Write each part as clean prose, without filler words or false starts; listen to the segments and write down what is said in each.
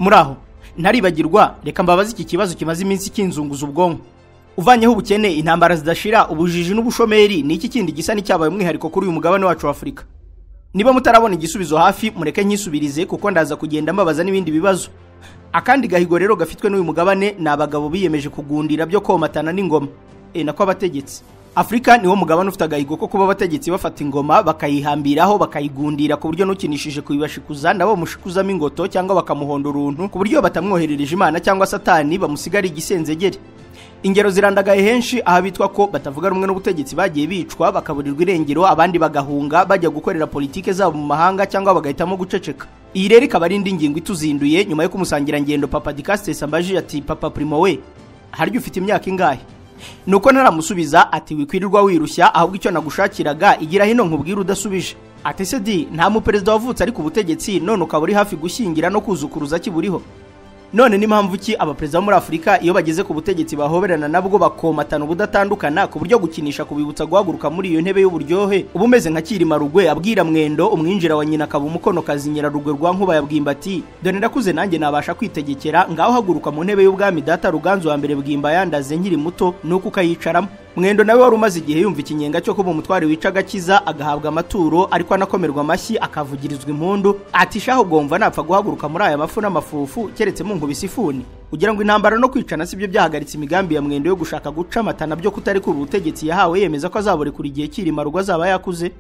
Muri aho ntaribagirwa, reka mbabaze iki kibazo kimaze iminsi kinzunguza ubwonko. Uvanyeho ubukene, intambara zidashira, ubujiji n'ubushomeri, ni iki kindi gisa n'icyabaye umwihariko kuri uyu mugabane wacu wa Afurika? Niba mutarabona igisubizo hafi, mureke nkisubirize kuko ndaza kugenda mbabaza n'ibindi bibazo. Akandi gahigo rero gafitwe n'uyu mugabane ni abagabo biyemeje kugundira byo komatana n'ingoma. Nako abategetsi. Afurika niwo mugabane ufite agahigo ko kuba abategetsi bafata ingoma bakayihambiraho, bakayigundira ku buryo n'ukinishije kuyibashikuza nabo mushikuzamo ingoto cyangwa bakamuhonda uruntu, ku buryo batamwoherereje Imana cyangwa Satani bamusigara igisenzegere. Ingero zirandagaye henshi aha bitwa ko batavuga rumwe n'ubutegetsi bagiye bicwa bakaburirwa irengero, abandi bagahunga bajya gukorera politike zabo mu mahanga cyangwa bagahitamo guceceka. Iyi rero ikaba ari indi ngingo ituzinduye nyuma yo kumusangira ngendo Papa Dicastes ambajije ati Papa Primo we, harya ufite imyaka ingahe? Nuko ntaramusubiza ati wikwirirwa wirushya, ahubwo icyo nagushakiraga igira hino nkubwira udasubije. Ati se di, nta muperezida wavutse ari ku butegetsi none ukaba uri hafi gushyingira no kuzukuruza kiburiho. None ni mpamvu ki abaperezida bo muri Afurika iyo bageze ku butegetsi bahoberana nabwo bakomatana ubudatandukana, ku buryo gukinisha kubibutsa guhaguruka muri iyo ntebe y'uburyohe uba umeze nka Cyilima Rugwe abwira Mwendo umwinjira wa nyina akaba umukonokazi Nyirarugwe rwa Nkuba ya Bwimba ati dore ndakuze nanjye nabasha kwitegekera, ngaho haguruka mu ntebe y'ubwami data Ruganzu wa mbere Bwimba yandaze nkiri muto, nuko ukayicaramo. Mwendo nawe wari umaze igihe yumva ikinyenga cyo kuba umutware wica agakiza, agahabwa amaturo ariko anakomerwa amashyi akavugirizwa impundu, ati shaho gomva napfa guhaguruka muri aya mafu n'amafufu keretse munkubise ifuni. Ugira ngo intambara no kwicana sibyo byahagaritse imigambi ya Mwendo yo gushaka guca amatana byo kutarekura ubutegetsi yahawe, yemeza ko azaburekura igihe Cyilima Rugwe azaba yakuze.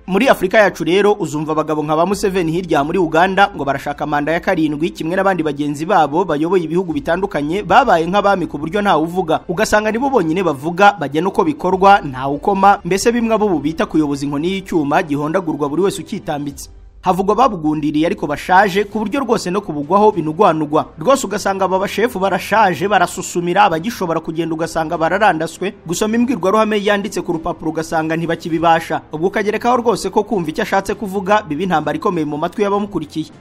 Muri Afurika yacu rero uzumva abagabo nka ba Museveni hirya muri Uganda ngo barashaka manda ya 7 kimwe n'abandi bagenzi babo bayoboye ibihugu bitandukanye babaye nk'abami ku buryo nta uvuga, ugasanga nibo bonyine bavuga bajya nuko bikorwa nta ukoma, mbese bimwe abo bita kuyoboza inkoni y'icyuma gihondagurwa buri wese ukitambitse. Havugwa babugundiriye ariko bashaje ku buryo rwose no kubugwaho binugwanugwa rwose, ugasanga aba bashefu barashaje barasusumira, abagishobora kugenda ugasanga bararandaswe, gusoma imbwirwaruhame yanditse ku rupapuro ugasanga ntibakibibasha, ubwo ukagerekaho rwose ko kumva icyo ashatse kuvuga biba intambara ikomeye mu matwi y'abamukurikiye.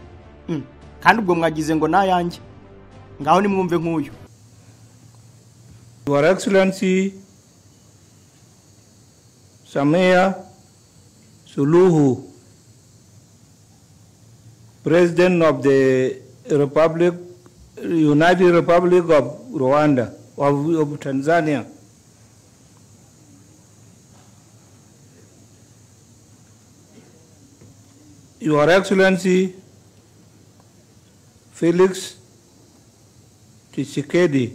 Kandi ubwo mwagize ngo nayanjye, ngaho nimwumve nk'uyu. Your Excellency Samia Suluhu, President of the Republic, United Republic of Rwanda, of Tanzania. Your Excellency Felix Tshisekedi,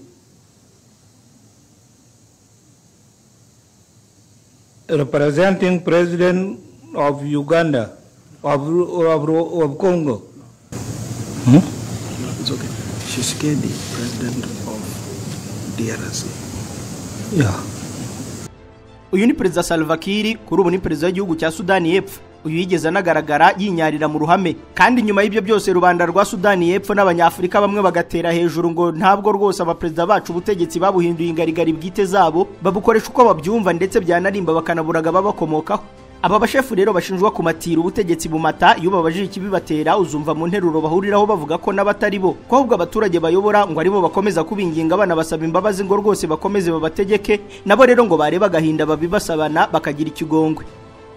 representing President of Uganda, of Congo. No, it's okay. Tshisekedi, President of DRC. Yeah. Uyu ni Perezida Salva Kiir, kuri ubu ni Perezida w'igihugu cya Sudani y'Epfo. Uyu yigeze anagaragara yinyarira mu ruhame, kandi nyuma y'ibyo byose rubanda rwa Sudani y'Epfo n'abanyafurika bamwe bagatera hejuru ngo ntabwo rwose abaperezida bacu ubutegetsi babuhinduye ingarigari bwite zabo, babukoresha uko babyumva ndetse byanarimba bakanaburaga babakomokaho. Aba bashefu rero bashinjwa kumatira ubutegetsi bumata, iyo babajije ikibibatera uzumva mu nteruro bahuriraho bavuga ko n'abatari bo, ko ahubwo abaturage bayobora ngo aribo bakomeza kubinginga banabasaba imbabazi ngo rwose bakomeze babategeke, nabo rero ngo bareba agahinda babibasabana bakagira ikigongwe.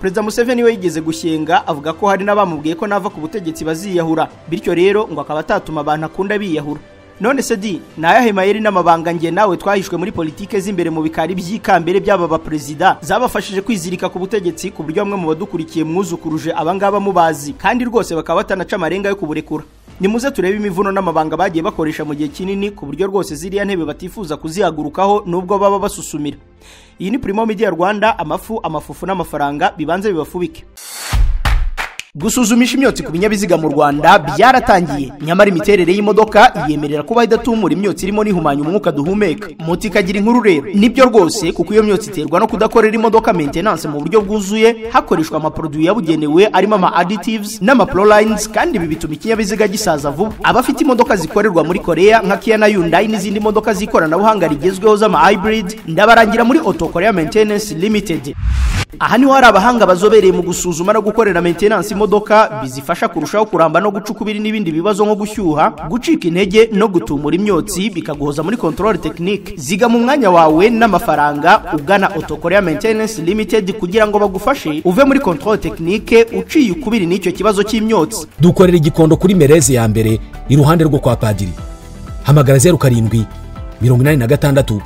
Perezida Museveni we yigeze gushyenga avuga ko hari n'abamubwiye ko nava ku butegetsi baziyahura, bityo rero ngo akaba atatuma abantu akunda biyahura. None se di, nayahe mayeri n'amabanga nge nawe twahishwe muri politike z'imbere mu bikari by'ikambere by'aba baperezida zabafashije kwizirika ku butegetsi, ku buryo bamwe mu badukurikiye mwuzukuruje abangaba mubazi, kandi rwose bakaba batanaca amarenga yo kuburekura. Nimuze turebe imivuno n'amabanga bagiye bakoresha mu gihe kinini, ku buryo rwose ziriya ntebe batifuza kuzihagurukaho nubwo baba basusumira. Iyi ni Primo Media Rwanda, amafu, amafufu n'amafaranga bibanze bibafubike. Gusuzumisha imyotsi ku binyabiziga mu Rwanda byaratangiye, nyamara imiterere y'imodoka iyemerera kuba idatumura imyotsi irimo n'ihumanya umwuka duhumeka. Moto ikagira inkuru rero, nibyo rwose, kuko iyo myotsi iterwa no kudakorera imodoka maintenance mu buryo bwuzuye, hakoreshwa amaproduit yabugenewe arimo ama additives n'ama prolines, kandi ibi bituma ikinyabiziga gisaza vuba. Abafite imodoka zikorerwa muri Korea nka Kia na Hyundai n'izindi modoka z'ikoranabuhanga rigezweho z'ama hybrid, ndabarangira muri Auto Korea Maintenance Limited. Aha niho hari abahanga bazobereye mu gusuzuma no gukorera maintenance imodoka, bizifasha kurushaho kuramba no guca ukubiri n'ibindi bibazo nko gushyuha, gucika intege no gutumura imyotsi, bikaguhoza muri contrôle technique. Ziga mu mwanya wawe n'amafaranga ugana Auto Korea Maintenance Limited kugira ngo bagufashe uve muri contrôle technique uciye ukubiri n'icyo kibazo cy'imyotsi. Dukorera Igikondo kuri Mereze ya mbere iruhande rwo kwa Padiri. Hamagara 07 86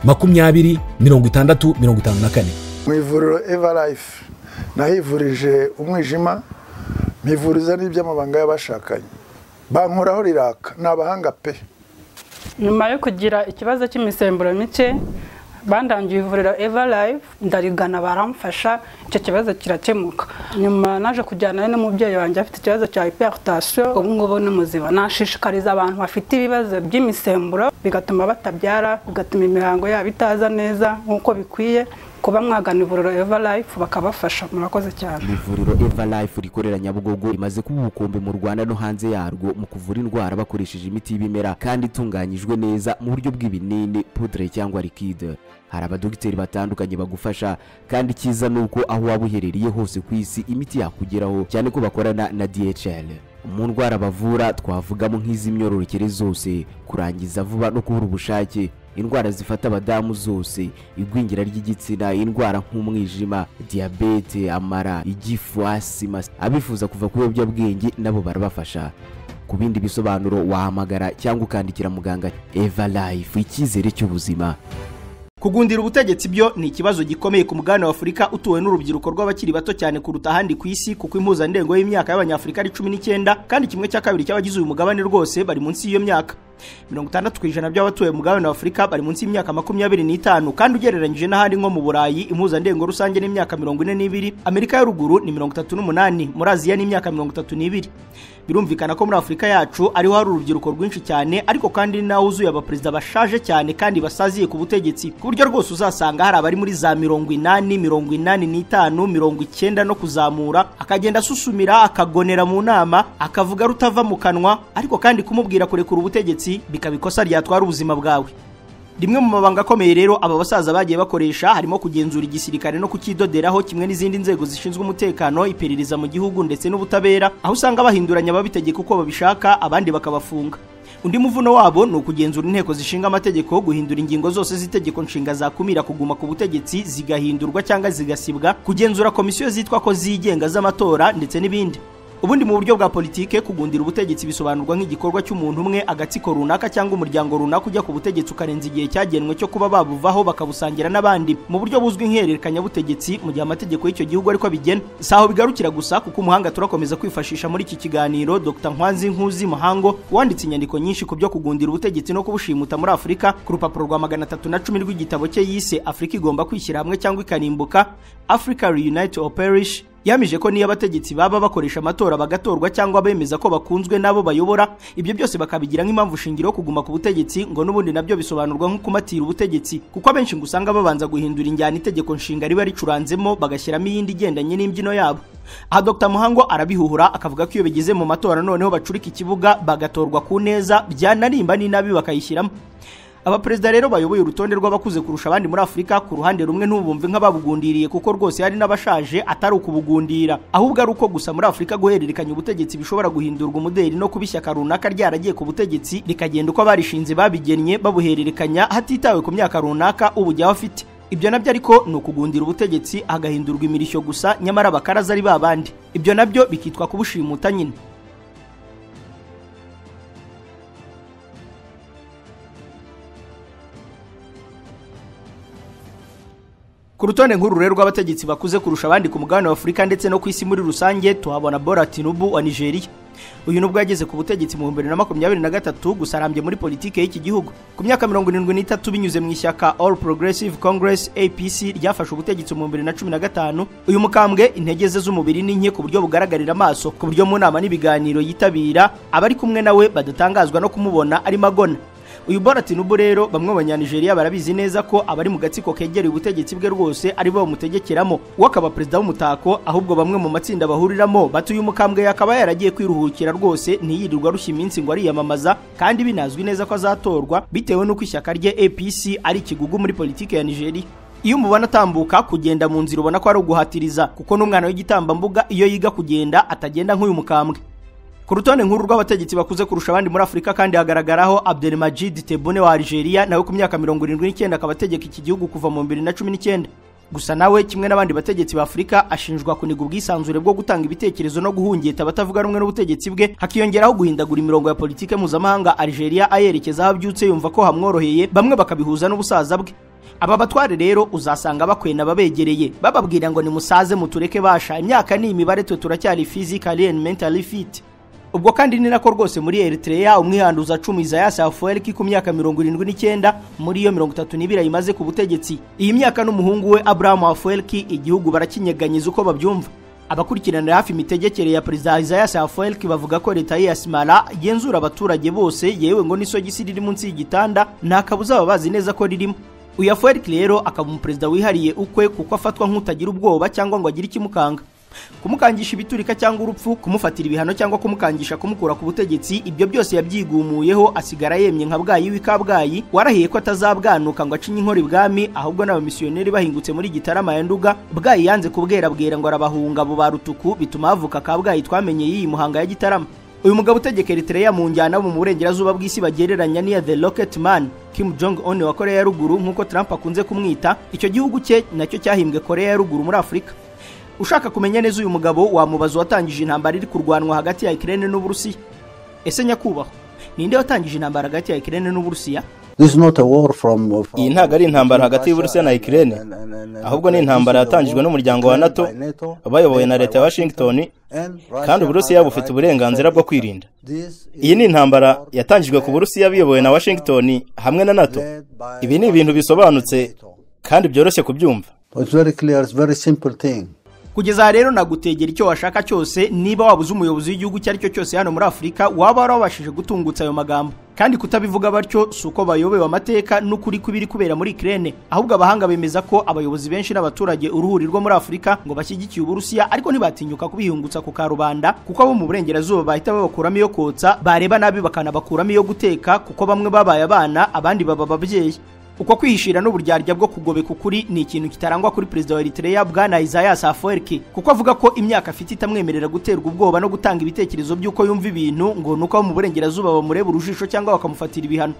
20 60 54. Mu ivuriro Eva Life nahivurije umwijima, mpivuriza n'iby'amabanga y'abashakanye, bankoraho riraka, ni abahanga pe. Nyuma yo kugira ikibazo cy'imisemburo mike, bandangiye ivuriro Eva Life, ndarigana baramfasha, icyo kibazo kirakemuka. Nyuma naje kujyana n'umubyeyi wanjye afite ikibazo cya hypertension, ubu ngubu ni muzima. Nashishikariza abantu bafite ibibazo by'imisemburo bigatuma batabyara, bigatuma imihango yabo itaza neza nk'uko bikwiye, kuba mwagana ivuriro Eva Life bakabafasha. Murakoze cyane. Ivuriro Eva Life rikorera Nyabugogo rimaze kuba ubukombe mu Rwanda no hanze yarwo mu kuvura indwara bakoresheje imiti y'ibimera kandi itunganyijwe neza mu buryo bw'ibinini, poudre cyangwa liquide. Hari abadogiteri batandukanye bagufasha, kandi icyiza ni uko aho waba uherereye hose ku isi imiti yakugeraho, cyane ko bakorana na DHL. Mu ndwara bavura twavugamo nk'iz'imyororokere zose, kurangiza vuba no kubura ubushake, indwara zifata abadamu zose, igwingira ry'igitsina, indwara nk'umwijima, diyabete, amara, igifu, asima. Abifuza kuva ku biyobyabwenge nabo barabafasha. Ku bindi bisobanuro wahamagara cyangwa ukandikira muganga. Eva Life, icyizere cy'ubuzima. Kugundira ubutegetsi byo ni ikibazo gikomeye ku mugabane wa Afurika utuwe n'urubyiruko rw'abakiri bato cyane kuruta ahandi ku isi, kuko impuzandengo y'imyaka y'Abanyafurika ari 19, kandi 1/2 cy'abagize uyu mugabane rwose bari munsi y'iyo myaka. 60% by'abatuye mu mugabane wa Afurika bari munsi y'imyaka 25, kandi ugereranyije n'ahandi nko mu Burayi impuzandengo rusange n'imyaka 42, Amerika ya ruguru ni 38, muri Aziya ni imyaka 32. Birumvikana ko muri Afurika yacu ariho hari urubyiruko rwinshi cyane, ariko kandi naho uzuye abaperezida bashaje cyane kandi basaziye ku butegetsi, ku buryo rwose uzasanga hari abari muri za 80, 85, 90 no kuzamura, akagenda asusumira, akagonera mu nama, akavuga rutava mu kanwa, ariko kandi kumubwira kurekura ubutegetsi bikaba ikosa ryatwara ubuzima bwawe. Rimwe mu mabanga akomeye rero aba basaza bagiye bakoresha harimo kugenzura igisirikare no kukidoderaho, kimwe n'izindi nzego zishinzwe umutekano, iperereza mu gihugu ndetse n'ubutabera, aho usanga bahinduranya ababitegeka uko babishaka, abandi bakabafunga. Undi muvuno wabo ni ukugenzura inteko zishinga amategeko, guhindura ingingo zose z'itegeko nshinga zakumira kuguma ku butegetsi zigahindurwa cyangwa zigasibwa, kugenzura komisiyo zitwa ko zigenga z'amatora ndetse n'ibindi. Ubundi mu buryo bwa politike, kugundira ubutegetsi bisobanurwa nk'igikorwa cy'umuntu umwe, agatsiko runaka cyangwa umuryango runaka ujya ku butegetsi ukarenza igihe cyagenwe cyo kuba babuvaho bakabusangira n'abandi mu buryo buzwi nk'ihererekanyabutegetsi, mu gihe amategeko y'icyo gihugu ariko abigena. Si aho bigarukira gusa, kuko umuhanga turakomeza kwifashisha muri iki kiganiro, Dr Nkwanzi Nkuzi Muhango, wanditse inyandiko nyinshi ku byo kugundira ubutegetsi no kubushimuta muri Afurika, ku rupapuro rwa 310 rw'igitabo cye yise Afurika igomba kwishyira hamwe cyangwa ikarimbuka, Africa Reunite or Perish, yamije ko niyo abategetsi baba bakoresha amatora bagatorwa cyangwa bemeza ko bakunzwe nabo bayobora, ibyo byose bakabigira nk'impamvu shingiro kuguma ku butegetsi, ngo n'ubundi nabyo bisobanurwa nko kumatira ubutegetsi, kuko abenshi ngo usanga babanza guhindura injyana itegeko nshinga riba ricuranzemo bagashyiramo iyindi igendanye n'imbyino yabo. Aha Dr Muhango arabihuhura, akavuga ko iyo bigeze mu matora noneho bacurika ikibuga bagatorwa ku neza, byanarimba n'inabi bakayishyiramo. Abaperezida rero bayoboye urutonde rw'abakuze kurusha abandi muri Afurika, ku ruhande rumwe ntubumve nk'ababugundiriye, kuko rwose hari n'abashaje atari ukubugundira, ahubwo ari uko gusa muri Afurika guhererekanya ubutegetsi bishobora guhindurwa umudeli no kuba ishyaka runaka ryaragiye ku butegetsi rikagenda uko abarishinze babigennye, babuhererekanya hatitawe ku myaka runaka ubujyaho afite. Ibyo nabyo ariko ni ukugundira ubutegetsi hagahindurwa imirishyo gusa, nyamara abakaraza ari babandi. Ibyo nabyo bikitwa kubushimuta nyine. Ku rutonde nkuru rero rw'abategetsi bakuze kurusha abandi ku mugabane wa Afurika ndetse no ku isi muri rusange, tuhabona Bola Tinubu wa Nigeria. Uyu nubwo yageze ku butegetsi mu 2023, gusa arambye muri politike y'iki gihugu. Ku myaka 73 binyuze mu ishyaka All Progressive Congress APC ryafashe ubutegetsi mu 2015, uyu mukambwe intege ze z'umubiri ni nke ku buryo bugaragarira amaso, ku buryo mu nama n'ibiganiro yitabira abari kumwe nawe badatangazwa no kumubona arimo agona. Uyu Bola Tinubu rero bamwe mu Banyanigeria barabizi neza ko abari mu gatsiko kegereye ubutegetsi bwe rwose ari bo bamutegekeramo, we akaba perezida w'umutako, ahubwo bamwe mu matsinda bahuriramo batuye umukambwe yakaba yaragiye kwiruhukira rwose, ntiyirirwa arushya iminsi ngo ariyamamaza, kandi binazwi neza ko azatorwa bitewe n'uko ishyaka rye APC ari ikigugu muri politike ya Nigeria. Iyo umubona atambuka kugenda mu nzira ubona ko ari uguhatiriza, kuko n'umwana w'igitambambuga iyo yiga kugenda atagenda nk'uyu mukambwe. Ku rutonde nkuru rw'abategetsi bakuze kurusha abandi muri Afurika kandi hagaragaraho Abdelmajid Tebboune wa Algeria, nawe ku myaka 79 akaba ategeka iki gihugu kuva mu 2019. Gusa nawe kimwe n'abandi bategetsi ba Afurika ashinjwa kuniga ubwisanzure bwo gutanga ibitekerezo no guhungeta abatavuga rumwe n'ubutegetsi bwe, hakiyongeraho guhindagura imirongo ya politike mpuzamahanga Algeria ayerekeza aho abyutse yumva ko hamworoheye, bamwe bakabihuza n'ubusaza bwe. Aba batware rero uzasanga bakwena babegereye bababwira ngo nimusaze mutureke basha, imyaka ni imibare, twe turacyari physically and mentally fit. Ubwo kandi ni nako rwose muri Eritrea umwihanduza cumi Isaias Afwerki ku myaka 79 muri iyo 32 ayimaze ku butegetsi. Iyi myaka n'umuhungu we Abraham Afwerki igihugu barakinyeganyiza uko babyumva. Abakurikiranira hafi imitegekere ya Perezida Isaias Afwerki bavuga ko leta ya Asmara igenzura abaturage bose, yewe ngo n'isogisi riri munsi y'igitanda nta kabuza baba bazi neza ko ririmo. Uyu Afwerki rero akaba umuperezida wihariye ukwe, kuko afatwa nk'utagira ubwoba cyangwa ngo agire ikimukanga. Kumukangisha ibiturika cyangwa urupfu, kumufatira ibihano cyangwa kumukangisha kumukura ku butegetsi, ibyo byose yabyigumuyeho asigara yemye nka Bwayi w'Ikabwayi warahiye ko atazabwanuka ngo acinye inkora ibwami, ahubwo n'abamisiyoneri bahingutse muri Gitarama ya Nduga Bwayi yanze kubwerabwera ngo arabahunga abo ba Rutuku, bituma havuka Kabgayi twamenye y'iyi Muhanga ya Gitarama. Uyu mugabo utegeka Eritrea mu njyana mu burengerazuba bw'isi bagereranya n'iya The Rocket Man, Kim Jong Un wa Korea ya Ruguru nk'uko Trump akunze kumwita, icyo gihugu cye nacyo cyahimbwe Korea ya Ruguru muri Afurika. Ushaka kumenya neza uyu mugabo wamubaza watangije intambara iri kurwanwa hagati ya Ukraine n'Uburusiya. Ese nyakubahwa, ninde watangije intambara hagati ya Ukraine n'Uburusiya? Iyi ntabwo ari intambara hagati y'Uburusiya na Ukraine, ahubwo ni intambara yatangijwe n'umuryango wa NATO bayobowe na leta ya Washington, kandi Uburusiya bufite uburenganzira bwo kwirinda. Iyi ni intambara yatangijwe ku Burusiya biyobowe na Washington hamwe na NATO. Ibi ni ibintu bisobanutse kandi byoroshye kubyumva. Kugeza rero nagutegera icyo washaka cyose, niba wabuze umuyobozi w'igihugu icyo ari cyo cyose hano muri Afurika waba warabashije gutungutsa ayo magambo. Kandi kutabivuga batyo si uko bayobewe amateka n'ukuri kw'ibiri kubera muri Ukraine, ahubwo abahanga bemeza ko abayobozi benshi n'abaturage uruhuri rwo muri Afurika ngo bashyigikiye Uburusiya, ariko ntibatinyuka kubihungutsa ku karubanda, kuko abo mu burengerazuba bahita babakuramo iyo kotsa, bareba nabi bakanabakuramo iyo guteka, kuko bamwe babaye abana abandi baba ababyeyi. Uko kwihishira n'uburyarya bwo kugobeka ukuri ni ikintu kitarangwa kuri Perezida wa Eritrea Bwana Isaias Afwerki, kuko avuga ko imyaka afite itamwemerera guterwa ubwoba no gutanga ibitekerezo by'uko yumva ibintu, ngo nuko abo mu burengerazuba bamureba urujisho cyangwa bakamufatira ibihano.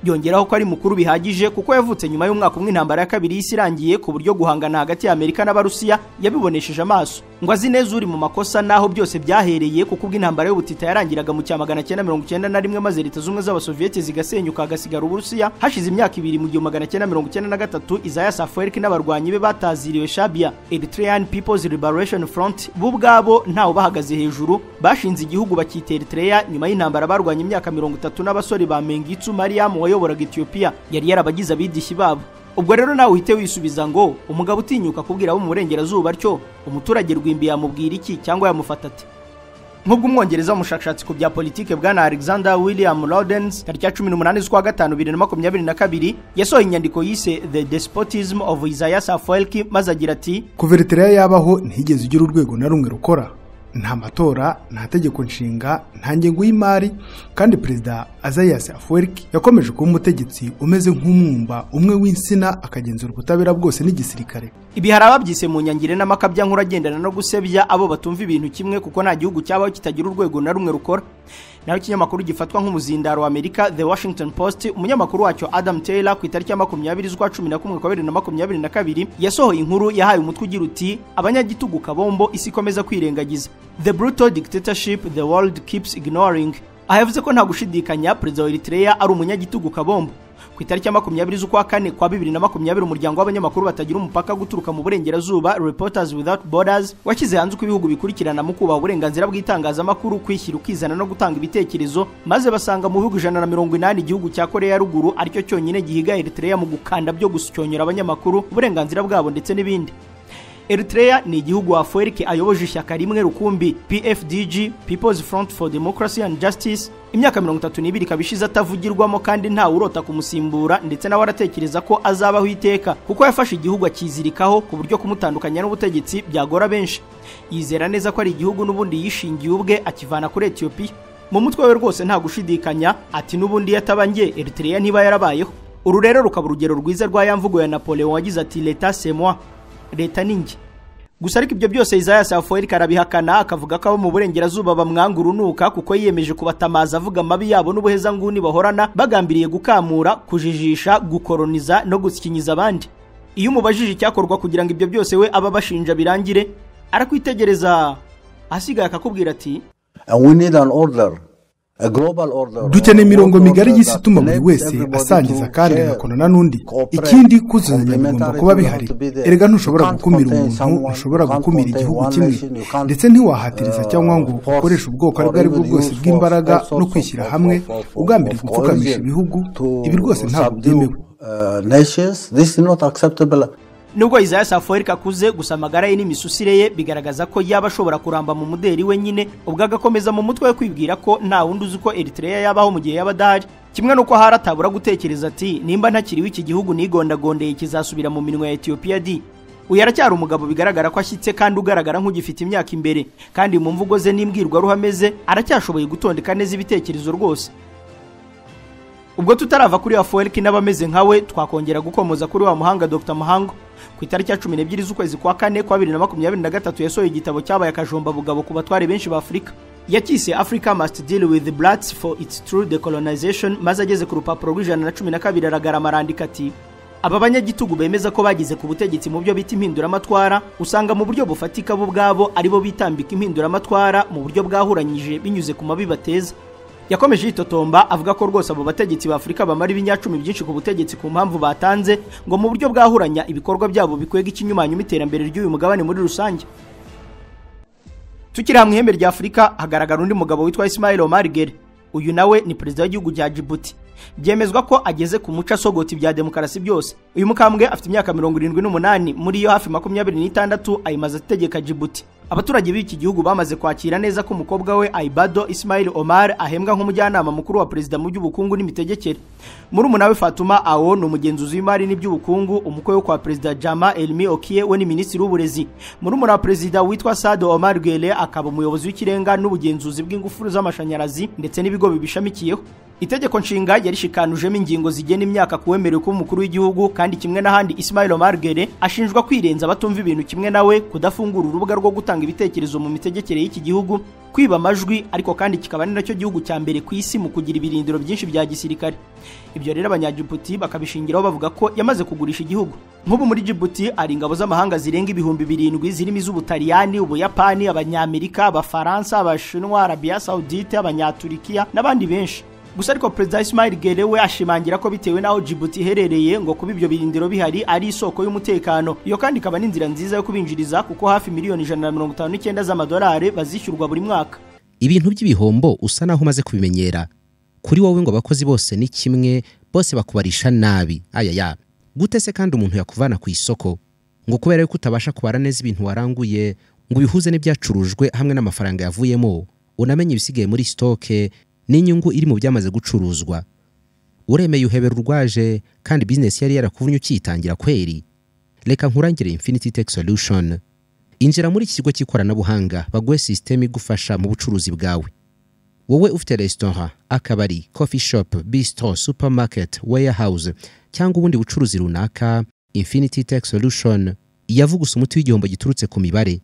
Yongeraho ko ari mukuru bihagije kuko yavutse nyuma y'umwaka umwe intambara ya kabiri y'isi irangiye, ku buryo guhangana hagati ya Amerika n'Abarusiya yabibonesheje amaso. Ngo azi neza uri mu makosa naho byose byahereye, kuko ubwo intambara y'ubutita yarangiraga mu cya 1991 maze leta z'ubumwe z'Abasoviyete zigasenyuka hagasigara Uburusiya. Hashize imyaka ibiri mu 1993 Isaias Afwerki n'abarwanyi be bataziriwe Shabia, Eritrean People's Liberation Front, bo ubwabo ntawe bahagaze hejuru, bashinze igihugu bakita Eritrea nyuma y'intambara barwanye imyaka 30 n'abasore ba Mengistu Mariam wayoboraga Ethiopia, yari yarabagize abidishyi babo. Ubwo rero nawe uhite wisubiza ngo umugabo utinyuka kubwira abo mu burengerazuba atyo, umuturage rwimbi yamubwira iki cyangwa yamufata ate? Nk'ubwo umwongereza w'umushakashatsi ku bya politike bwana Alexander William Lawrence tariki ya 18 z'ukwa gatanu 2022 yasohoye inyandiko yise The Despotism of Isaias Afwerki, maze agira ati: Kuva Eritrea yabaho ntiyigeze igira urwego na rumwe rukora, nta matora, nta tegeko nshinga, nta ngengo y'imari, kandi Perezida Isaias Afwerki yakomeje kuba umutegetsi umeze nk'umwumba umwe w'insina, akagenzura ubutabera bwose n'igisirikare. Ibi hari ababyise mu nyangire n'amakabya nkuru agendana no gusebya abo batumva ibintu kimwe, kuko nta gihugu cyabaho kitagira urwego na rumwe rukora. Naho ikinyamakuru gifatwa nk'umuzindaro wa Amerika The Washington Post, umunyamakuru wacyo Adam Taylor ku itariki ya 20 z'ukwa 11 kwa 2022 yasohoye inkuru yahaye umutwe ugira uti: Abanyagitugu kabombo isi ikomeza kwirengagiza, The brutal dictatorship the world keeps ignoring. Aha yavuze ko nta gushidikanya Perezida wa Eritrea ari umunyagitugu kabombo. Ku itariki ya 20 z'ukwa kane kwa 2020 umuryango w'abanyamakuru batagira umupaka guturuka mu burengerazuba Reporters Without Borders washyize hanze uko ibihugu bikurikirana mu kubaha uburenganzira bw'itangazamakuru, kwishyira ukizana no gutanga ibitekerezo, maze basanga mu bihugu 180 igihugu cya Korea ya Ruguru aricyo cyonyine gihiga Eritrea mu gukanda byo gusyonyora abanyamakuru uburenganzira bwabo ndetse n'ibindi. Eritrea ni igihugu Afwerki ayoboje ishyaka rimwe rukumbi PFDG, People's Front for Democracy and Justice, imyaka 32 ikaba ishize atavugirwamo kandi nta urota kumusimbura, ndetse nawe aratekereza ko azabaho iteka kuko yafashe igihugu akizirikaho ku buryo kumutandukanya n'ubutegetsi byagora benshi. Yizera neza ko ari igihugu n'ubundi yishingiye ubwe akivana kuri Ethiopia. Mu mutwe we rwose nta gushidikanya ati n'ubundi yatabangiye Eritrea ntiba yarabayeho. Uru rero rukaba urugero rwiza rwa ya mvugo ya Napoleon wagize ati "L'État c'est moi", leta ni njye. Gusa ariko ibyo byose Isaias Afwerki arabihakana, akavuga ko abo mu burengerazuba bamwanga urunuka kuko yiyemeje kubatamaza avuga amabi yabo n'ubuhezanguni bahorana bagambiriye gukamura, kujijisha, gukoroniza no gusikinyiza abandi. Iyo umubajije icyakorwa kugira ngo ibyo byose we aba bashinja birangire, arakwitegereza asigaye akakubwira ati And we need an order, a global order. Dukeneye imirongo migari y'isi ituma buri wese asangiza kandi agakorana n'undi. Ikindi, kuzuzanya bigomba kuba bihari. Erega ntushobora gukumira umuntu, ntushobora gukumira igihugu kimwe, ndetse ntiwahatiriza cyangwa ngo ukoreshe ubwoko aribwo aribwo bwose bw'imbaraga no kwishyira hamwe ugambiriye gupfukamisha ibihugu. Ibi rwose ntabwo byemewe. Nations, this is not acceptable. Nubwo Isaias Afwerki akuze, gusa amagara ye n'imisusire ye bigaragaza ko yaba ashobora kuramba mu muderi we nyine, ubwo agakomeza mu mutwe we kwibwira ko nta wundi uzi uko Eritrea yabaho mu gihe yaba adahari. Kimwe n'uko hari atabura gutekereza ati nimba ntakiriwe iki gihugu nigondagondeye kizasubira mu minwe ya Ethiopia di. Uyu aracyari umugabo bigaragara ko ashyitse kandi ugaragara nk'ugifite imyaka imbere, kandi mu mvugo ze n'imbwirwaruhame ze aracyashoboye gutondeka neza ibitekerezo rwose. Ubwo tutarava kuri Afwerki n'abameze nkawe, twakongera gukomoza kuri wa muhanga Dr Muhango. Ku itariki ya 12 z'ukwezi kwa kane kwa 2023 yasohoye igitabo cyabaye akajomba bugabo ku batware benshi ba Afurika. Yakise Africa Must Deal with the Blacks for its True Decolonization, maze ageze ku rupapuro rw'112 aragarama arandika ati aba banyagitugu bemeza ko bageze ku butegetsi mu byo bita impinduramatwara, usanga mu buryo bufatika bo ubwabo aribo bitambika impinduramatwara mu buryo bwahuranyije binyuze ku mabi bateza. Yakomeje yitotomba avuga ko rwose abo bategetsi ba Afurika bamara ibinyacumi byinshi ku butegetsi ku mpamvu batanze ngo mu buryo bwahuranya ibikorwa byabo bikwega ikinyumanyo iterambere ry'uyu mugabane muri rusange. Tukiri hamwe ihembe rya Afurika hagaragara undi mugabo witwa Ismail Omar Guelleh. Uyu nawe ni perezida w'igihugu cya Djibouti. Byemezwa ko ageze ku muco asogota ibya demokarasi byose. Uyu mukambwe afite imyaka 78, muri yo hafi 26 ayimaze ategeka Djibouti. Abaturage b'iki gihugu bamaze kwakira neza ko umukobwa we Aibado Ismail Omar ahembwa nk'umujyanama mukuru wa perezida mu by'ubukungu n'imitegekere. Murumuna we Fatuma Awo ni umugenzuzi w'imari n'iby'ubukungu, umukwe wo kwa perezida Jama Elmi Okie we ni minisitiri w'uburezi. Murumuna wa perezida witwa Sado Omar Guelleh akaba umuyobozi w'ikirenga n'ubugenzuzi bw'ingufu z'amashanyarazi ndetse n'ibigo bibishamikiyeho. Itegeko nshinga yarishikanujemo ingingo zigena imyaka kuwemerewe kuba umukuru w'igihugu, kandi kimwe n'ahandi Ismail Omar Guelleh ashinjwa kwirenza abatumva ibintu kimwe nawe, kudafungura urubuga rwo gutanga ibitekerezo mu mitegekere y'iki gihugu, kwiba amajwi, ariko kandi kikaba ari nacyo gihugu cya mbere ku isi mu kugira ibirindiro byinshi bya gisirikare. Ibyo rero abanyagibuti bakabishingiraho bavuga ko yamaze kugurisha igihugu. Nk'ubu muri Djibouti hari ingabo z'amahanga zirenga 7000 zirimo iz'Ubutaliyani, Ubuyapani, Abanyamerika, Abafaransa, Abashinwa, Arabia Saudite, Abanyaturikiya n'abandi benshi. Gusa ariko Perezida Ismail Guelleh we ashimangira ko bitewe n'aho Djibouti iherereye ngo kuba ibyo birindiro bihari ari isoko y'umutekano. Iyo kandi ikaba n'inzira nziza yo kubinjiriza kuko hafi miliyoni 159 z'amadolari bazishyurwa buri mwaka. Ibintu by'ibihombo usa naho umaze kubimenyera. Kuri wowe ngo abakozi bose ni kimwe, bose bakubarisha nabi. Ayaya. Gute se kandi umuntu yakuvana ku isoko ngo kubera yuko utabasha kubara neza ibintu waranguye ngo ubihuze n'ibyacurujwe hamwe n'amafaranga yavuyemo, unamenye ibisigaye muri stoke n'inyungu iri mu byamaze gucuruzwa. Uremeye uhebera urwaje kandi business yari yarakuvunnye ukiyitangira kweri. Reka nkurangire Infinity Tech Solution. Injira muri iki kigo cy'ikoranabuhanga baguhe system igufasha mu bucuruzi bwawe. Wowe ufite restaurant, akabari, coffee shop, bistro, supermarket, warehouse cyangwa ubundi bucuruzi runaka, Infinity Tech Solution yavugusa umuti w'igihombo giturutse ku mibare.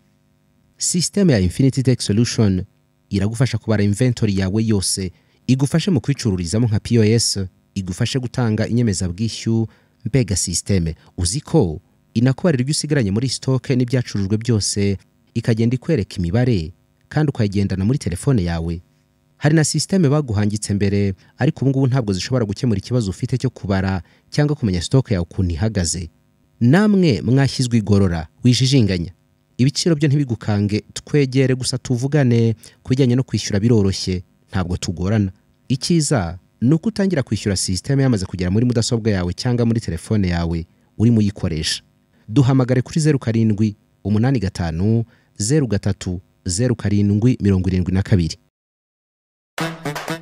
System ya Infinity Tech Solution iragufasha kubara inventory yawe yose, igufashe mu kwicururizamo nka POS, igufashe gutanga inyemezabwishyu. Mbega system, uziko inakubarira ibyo usigaranye muri stock n'ibyacurujwe byose, ikagenda ikwereka imibare kandi ukayigendana muri telefone yawe. Hari na system baguhangitse mbere, ariko ubu ngubu ntabwo zishobora gukemura ikibazo ufite cyo kubara cyangwa kumenya stock yawe ukuntu ihagaze. Namwe mwashyizwe igorora, wijijinganya. Ibiciro byo ntibigukange, twegere gusa tuvugane kubijyanye no kwishyura biroroshye, ntabwo tugorana. Icyiza ni uko utangira kwishyura system yamaze kugera muri mudasobwa yawe cyangwa muri telefone yawe urimo uyikoresha. Duhamagare kuri 07 85 03 07 72.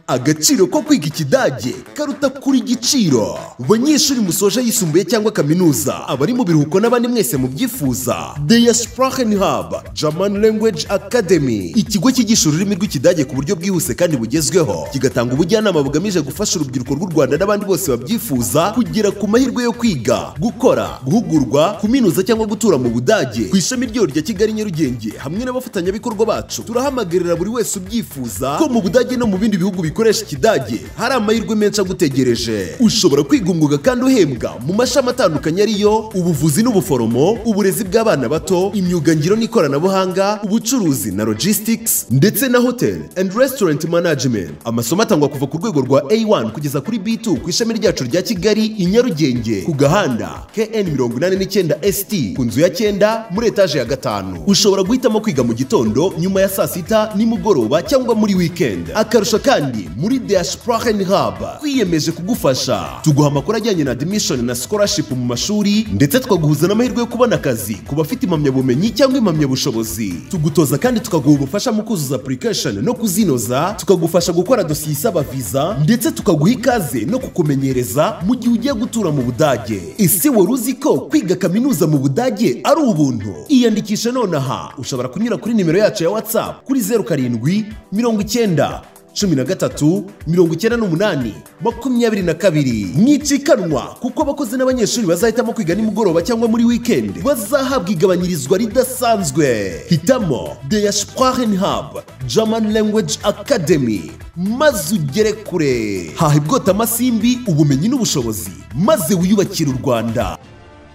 Agaciro ko kwiga Ikidage karuta kuri igiciro. Banyeshuri musoje yisumbuye cyangwa kaminuza, abari mu biruhuko n'abandi mwese mubyifuza, Der Sprachen Hub German Language Academy, ikigo cyigisha ururimi rw'Ikidage ku buryo bwihuse kandi bugezweho, kigatanga ubujyanama bugamije gufasha urubyiruko rw'u Rwanda n'abandi bose babyifuza kugera ku mahirwe yo kwiga, gukora, guhugurwa, kuminuza cyangwa gutura mu Budage. Ku ishami ryayo rya Kigali Nyarugenge hamwe n'abafatanyabikorwa bacu, turahamagarira buri wese ubyifuza ko mu Budage no mu bindi bihugu bikoresha Ikidage hari amahirwe menshi agutegereje. Ushobora kwiga umwuga kandi uhembwa mu mashami atandukanye ariyo ubuvuzi n'ubuforomo, uburezi bw'abana bato, imyuga ngiro n'ikoranabuhanga, ubucuruzi na logistics, ndetse na hotel and restaurant management. Amasomo atangwa kuva ku rwego rwa A1 kugeza kuri B2 ku ishami ryacu rya Kigali i Nyarugenge, ku gahanda KN 89 ST, ku nzu ya 9 muri etaje ya 5. Ushobora guhitamo kwiga mu gitondo, nyuma ya saa sita, nimugoroba cyangwa muri weekend. Akarusho kandi, muri Der Sprachen Hub twiyemeje kugufasha. Tuguha amakuru ajyanye na admission na scholarship mu mashuri, ndetse tukaguhuza n'amahirwe yo kubona akazi ku bafite impamyabumenyi cyangwa impamyabushobozi. Tugutoza kandi tukaguha ubufasha mu kuzuza application no kuzinoza, tukagufasha gukora dosiye isaba visa, ndetse tukaguha ikaze no kukumenyereza mu gihe ugiye gutura mu Budage. Ese wari uzi ko kwiga kaminuza mu Budage ari ubuntu? Iyandikishe nonaha. Ushobora kunyura kuri nimero yacu ya WhatsApp kuri 07 90 13 98 22. Mwicikanwa, kuko abakozi n'abanyeshuri bazahitamo kwiga nimugoroba cyangwa muri weekend bazahabwa igabanyirizwa ridasanzwe. Hitamo Der Sprachen Hub German Language Academy maze ugere kure. Haha ibwota amasimbi, ubumenyi n'ubushobozi, maze wiyubakire u Rwanda.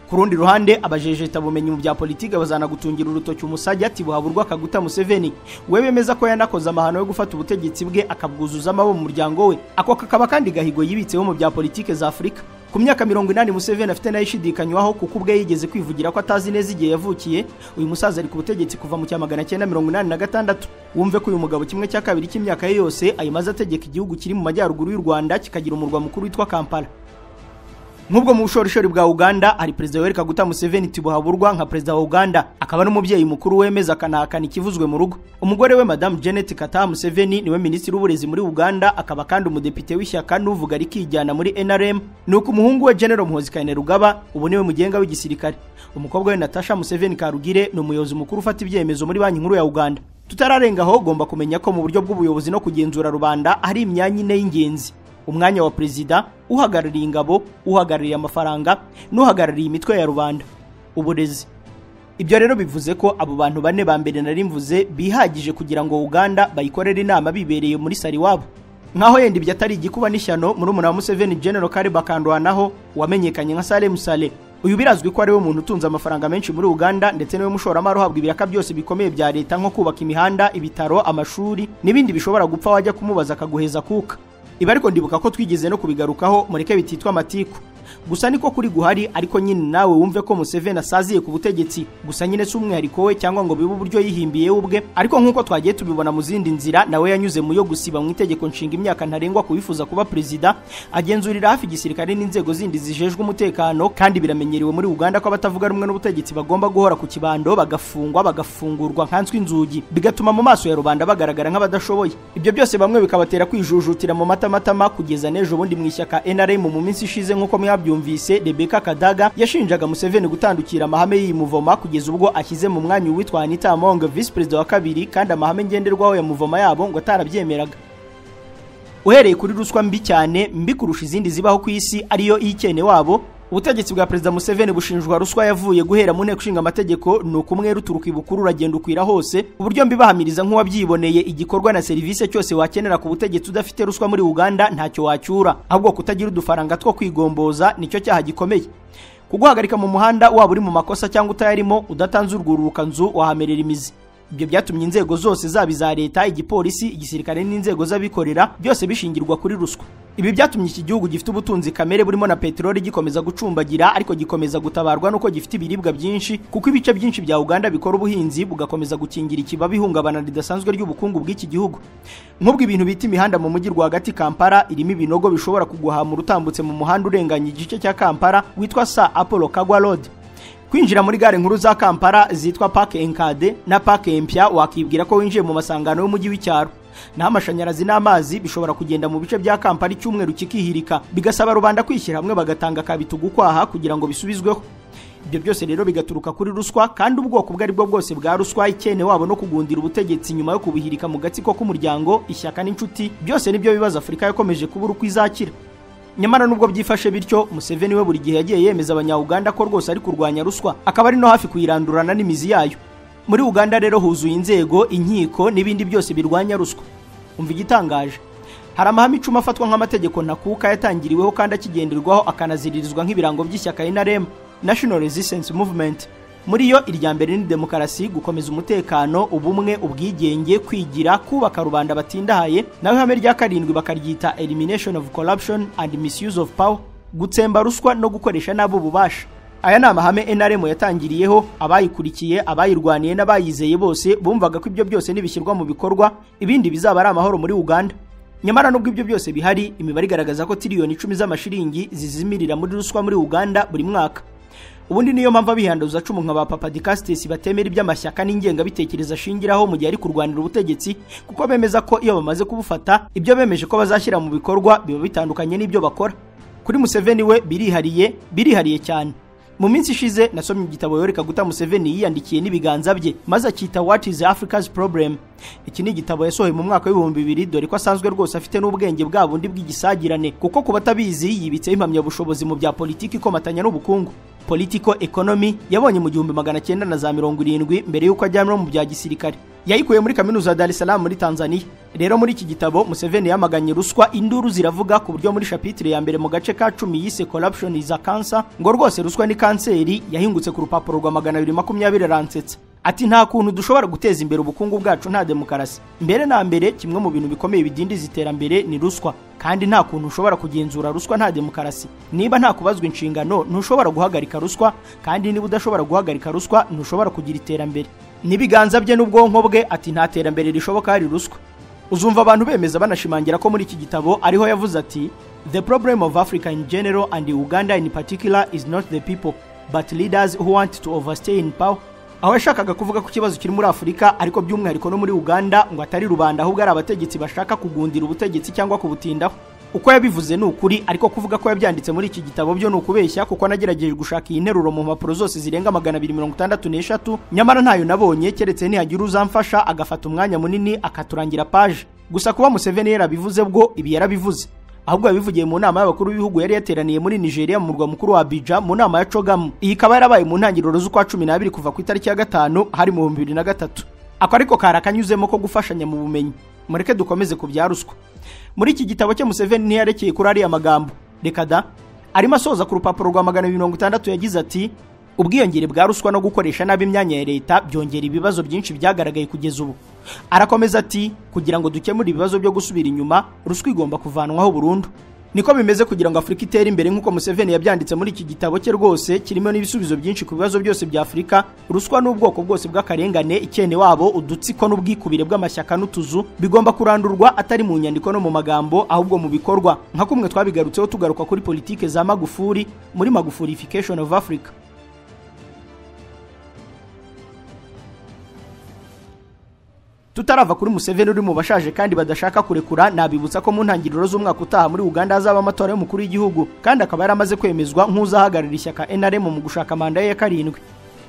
Ku rundi ruhande, abajejeta bumenyi mu bya politike bazanagutungira urutoki umusajya ati buhaburwa Kaguta Museveni, we bemeza ko yanakoze amahano yo gufata ubutegetsi bwe akabwuzuzamo abo mu muryango we. Ako kakaba kandi gahigo yibitseho mu bya politike za Afurika. Ku myaka 80 Museveni afite nayo ishidikanywaho, kuko ubwe yigeze kwivugira ko atazi neza igihe yavukiye. Uyu musaza ari ku butegetsi kuva mu cya 1986. Wumve ko uyu mugabo kimwe cya kabiri cy'imyaka ye yose ayimaze ategeka igihugu kiri mu majyaruguru y'u Rwanda, kikagira umurwa mukuru witwa Kampala. Nk'ubwo mu bushorishori bwa Uganda hari Perezida Yoweri Kaguta Museveni Tibuhaburwa nka Perezida wa Uganda, akaba n'umubyeyi mukuru wemeza akanahakana ikivuzwe mu rugo. Umugore we Madame Janet Kataha Museveni niwe minisitiri w'uburezi muri Uganda, akaba kandi umudepite w'ishyaka n'uvuga rikijyana muri NRM. Nuko umuhungu we General Muhoozi Kainerugaba ubu niwe mugenga w'igisirikare. Umukobwa we Natasha Museveni Karugire ni umuyobozi mukuru ufata ibyemezo muri Banki Nkuru ya Uganda. Tutararengaho, ugomba kumenya ko mu buryo bw'ubuyobozi no kugenzura rubanda hari imyanya ine y'ingenzi: umwanya wa perezida, uhagarariye ingabo, uhagarariye amafaranga n'uhagarariye imitwe ya rubanda, uburezi. Ibyo rero bivuze ko abo bantu bane ba mbere nari mvuze bihagije kugira ngo Uganda bayikorere inama bibereye muri sari wabo. Nkaho yenda ibyo atari igikuba n'ishyano, murumuna wa Museveni General Kale Bakandwanaho wamenyekanye nka Salem Saleh, uyu birazwi ko ari we muntu utunze amafaranga menshi muri Uganda, ndetse niwe mushoramari uhabwa ibiraka byose bikomeye bya leta nko kubaka imihanda, ibitaro, amashuri n'ibindi bishobora gupfa wajya kumubaza akaguheza kuka. Ibi ariko ndibuka ko twigeze no kubigarukaho, mureke bititwa amatiku. Gusa niko kuri guhari, ariko nyine nawe wumve ko Museveni asaziye ku butegetsi. Gusa nyine si umwihariko we cyangwa ngo bibe uburyo yihimbiye ubwe, ariko nk'uko twagiye tubibona mu zindi nzira, nawe yanyuze mu yo gusiba mu itegeko nshinga imyaka ntarengwa kubifuza kuba perezida, agenzurira hafi igisirikare n'inzego zindi zijejwe umutekano. Kandi biramenyerewe muri Uganda ko abatavuga rumwe n'ubutegetsi bagomba guhora ku kibando, bagafungwa, bagafungurwa nkanswe inzugi, bigatuma mu maso ya rubanda bagaragara nk'abadashoboye. Ibyo byose bamwe bikabatera kwijujutira mu matamatama, kugeza n'ejo bundi mu ishyaka NRM mu minsi ishize, nk'uko mwabyumvise, Rebecca Kadaga yashinjaga Museveni gutandukira amahame y'imuvoma, kugeza ubwo ashyize mu mwanya uwitwa Anita Among vice perezida wa kabiri, kandi amahame ngenderwaho ya muvoma yabo ngo atarabyemeraga. Uhereye kuri ruswa mbi cyane, mbi kurusha izindi zibaho ku isi, ariyo ikene wabo, ubutegetsi bwa Perezida Museveni bushinjwa ruswa yavuye guhera mu nteko ishinga amategeko. Ni ukumwe ruturuka ibukuru uragenda ukwira hose, uburyo mbibahamiriza nk'uwabyiboneye. Igikorwa na serivisi cyose wakenera ku butegetsi udafite ruswa muri Uganda ntacyo wacyura, ahubwo kutagira udufaranga two kwigomboza nicyo cyaha gikomeye. Kuguhagarika mu muhanda waba uri mu makosa cyangwa utayarimo, udatanze urwururuka nzu wahamerera imizi. Ibyo byatumye inzego zose zaba iza leta, igipolisi, igisirikare n'inzego z'abikorera byose bishingirwa kuri ruswa. Ibi byatumye iki gihugu gifite ubutunzi kamere burimo na peteroli gikomeza gucumbagira, ariko gikomeza gutabarwa nuko gifite ibiribwa byinshi, kuko ibice byinshi bya Uganda bikora ubuhinzi bugakomeza gukingira ikibabi ihungabana ridasanzwe ry'ubukungu bw'iki gihugu. Nk'ubwo ibintu bita imihanda mu mujyi rwagati Kampala irimo ibinogo bishobora kuguhamura utambutse mu muhanda urenganya igice cya Kampala witwa Sir Apollo Kagwa Road. Kwinjira muri gare nkuru za Kampala zitwa Park Enkade na Park Empya wakibwira ko winjiye mu masangano y'umujyi w'icyaro. Naho amashanyarazi n'amazi bishobora kugenda mu bice bya Kampala icyumweru kikihirika, bigasaba rubanda kwishyira hamwe bagatanga kabitugu kwaha kugira ngo bisubizweho. Ibyo byose rero bigaturuka kuri ruswa, kandi ubwoko ubwo aribwo bwose bwa ruswa, ikene wabo no kugundira ubutegetsi nyuma yo kubuhirika mu gatsiko k'umuryango, ishyaka n'inshuti, byose nibyo bibazo Afurika yakomeje kubura uko izakira. Nyamara nubwo byifashe bityo, Museveni we buri gihe yagiye yemeza abanya-Uganda ko rwose ari kurwanya ruswa, akaba ari no hafi kuyirandurana n'imizi yayo. Muri Uganda rero huzuye inzego, inkiko n'ibindi byose birwanya ruswa. Umva igitangaje, hari amahame 10 afatwa nk'amategeko ntakuka yatangiriweho kandi akigenderwaho akanaziririzwa nk'ibirango by'ishyaka NRM, National Resistance Movement. Muri yo irya mbere ni demokarasi, gukomeza umutekano, ubumwe, ubwigenge, kwigira, kubaka rubanda batindahaye. Naho ihame rya 7 bakaryita elimination of corruption and misuse of power, gutsemba ruswa no gukoresha nabo ububasha. Aya ni amahame NRM yatangiriyeho, abayikurikiye, abayirwaniye n'abayizeye bose bumvaga ko ibyo byose nibishyirwa mu bikorwa ibindi bizaba ari amahoro muri Uganda. Nyamara nubwo ibyo byose bihari, imibare igaragaza ko tiriyoni 10 z'amashiringi zizimirira muri ruswa muri Uganda buri mwaka. Ubundi niyo mpamvu abihanduza 10 nka ba Papa Dicastes batemera iby'amashyaka n'ingengabitekerezo ashingiraho mu gihe ari kurwanira ubutegetsi, kuko bemeza ko iyo bamaze kubufata ibyo bemeje ko bazashyira mu bikorwa biba bitandukanye n'ibyo bakora. Kuri Museveni we birihariye cyane. Mu minsi ishize nasomye igitabo Yoweri Kaguta Museveni yiyandikiye n'ibiganza bye, maze akita What is Africa's Problem. Iki ni igitabo yasohoye mu mwaka w'2000, dore ko asanzwe rwose afite n'ubwenge bwa bundi bw'igisagirane, kuko ku batabizi yibitseho impamyabushobozi mu bya politiki ikomatanya n'ubukungu, political economy, yabonye mu 1970 mbere y'uko ajyanwa mu bya gisirikare. Yayikuye muri kaminuza ya Dar es Salaam muri Tanzania. Rero muri iki gitabo Museveni yamaganye ruswa, induru ziravuga, ku buryo muri chapitre ya mbere mu gace ka 10 yise Corruption is a Cancer, ngo rwose ruswa ni kanseri, yahingutse ku rupapuro rwa 220 aransetsa. Ati nta kuntu dushobora guteza imbere ubukungu bwacu nta demokarasi. Mbere na mbere kimwe mu bintu bikomeye bidindiza iterambere ni ruswa, kandi nta kuntu ushobora kugenzura ruswa nta demokarasi. Niba nta kubazwa inshingano ntushobora guhagarika ruswa, kandi niba udashobora guhagarika ruswa ntushobora kugira iterambere. Nibiganza bye n'ubwonko bwe ati nta terambere rishoboka hari ruswa. Uzumva abantu bemeza banashimangira ko muri iki gitabo ariho yavuze ati the problem of Africa in general and Uganda in particular is not the people but leaders who want to overstay in power. Aho yashakaga kuvuga ku kibazo kiri muri Afurika ariko by'umwihariko no muri Uganda, ngo atari rubanda ahubwo ari abategetsi bashaka kugundira ubutegetsi cyangwa kubutindaho. Uko yabivuze ni ukuri, ariko kuvuga ko yabyanditse muri iki gitabo byo ni ukubeshya, kuko nagerageje gushaka iyi nteruro mu mpapuro zose zirenga 263, nyamara ntayo nabonye, keretse nihagira uzamfasha agafata umwanya munini akaturangira page. Gusa kuba Museveni yarabivuze bwo ibi yarabivuze, ahubwo yabivugiye mu nama y'abakuru b'ibihugu yari yateraniye muri Nigeria mu murwa mukuru wa Abuja mu nama ya Cogamu. Iyi ikaba yarabaye mu ntangiriro z'ukwa 12 kuva ku itariki ya 5 hari mu 2003. Ako ariko karakanyuzemo ko gufashanya mu bumenyi. Mureke dukomeze ku bya ruswa. Muri iki gitabo cye Museveni ntiyarekeye kuri ariya magambo. Reka da, arimo asoza ku rupapuro rwa 260 yagize ati ubwiyongere bwa ruswa no gukoresha nabi imyanya ya leta byongera ibibazo byinshi byagaragaye kugeza ubu. Arakomeza ati kugira ngo dukemure ibibazo byo gusubira inyuma, ruswa igomba kuvanwaho burundu. Niko bimeze kugira ngo Afurika itere imbere nk'uko Museveni yabyanditse muri iki gitabo cye rwose kirimo n'ibisubizo byinshi ku bibazo byose bya Afurika. Ruswa n'ubwoko bwose bw'akarengane, ikene wabo, udutsiko n'ubwikubire bw'amashyaka n'utuzu bigomba kurandurwa, atari mu nyandiko no mu magambo ahubwo mu bikorwa, nka kumwe twabigarutseho tugaruka kuri politike za Magufuli muri Magufulification of Africa. Tutarava kuri Museveni uri mu bashaje kandi badashaka kurekura, nabibutsa ko mu ntangiriro z'umwaka utaha muri Uganda hazaba amatora y'umukuru w'igihugu, kandi akaba yaramaze kwemezwa nk'uzahagararira ishyaka NRM mu gushaka manda ye ya 7.